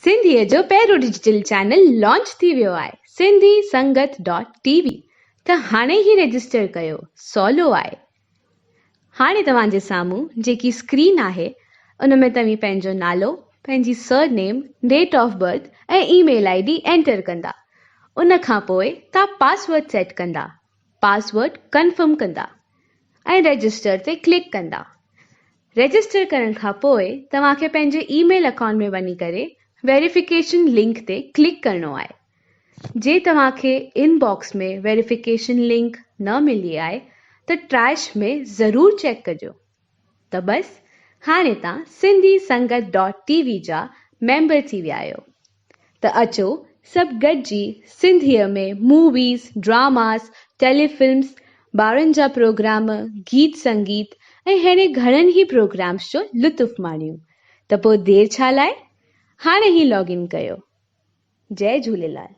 سنڌيء جو پهريون ڊجيٽل چينل لانچ ٿي ويو آهي Sindhi Sangat dot T V ته هاڻي ئي رجسٽر ڪيو سولو آهي هاڻي توهان جي سامهون جيڪي اسڪرين آهي ان ۾ توهين پنهنجو نالو پنهنجي surname date of birth ۽ email I D enter ڪندا ان کان پوء توهان پاسورڊ سيٽ ڪندا پاسورڊ ڪنفرم ڪندا ۽ رجسٽر تي ڪلڪ ڪندا. رجسٽر ڪرڻ کان پوء توهان کي پنهنجي اي ميل اڪائونٽ ۾ وڃي ڪري ويريفڪيشن لنڪ تي ڪلڪ ڪرڻو آهي. جي توهان کي ان باڪس ۾ ويريفڪيشن لنڪ نه ملي آهي ته ٽريش ۾ ضرور چيڪ ڪجو. ته بس هاڻي توهان سنڌي سنگت ڊاٽ ٽي وي جا ميمبر ٿي ويا آهيو. ته اچو سڀ گڏجي سنڌيء ۾ موويز، ڊراماس، ٽيلي فلمس، ٻارن جا پروگرام، گيت سنگيت ۽ ههڙي گهڻن ئي پروگرامس جو لطف ماڻيون. ته پوء دير ڇا لاء؟ هاڻي ئي لاگ ان ڪيو. جئي جهوليلال.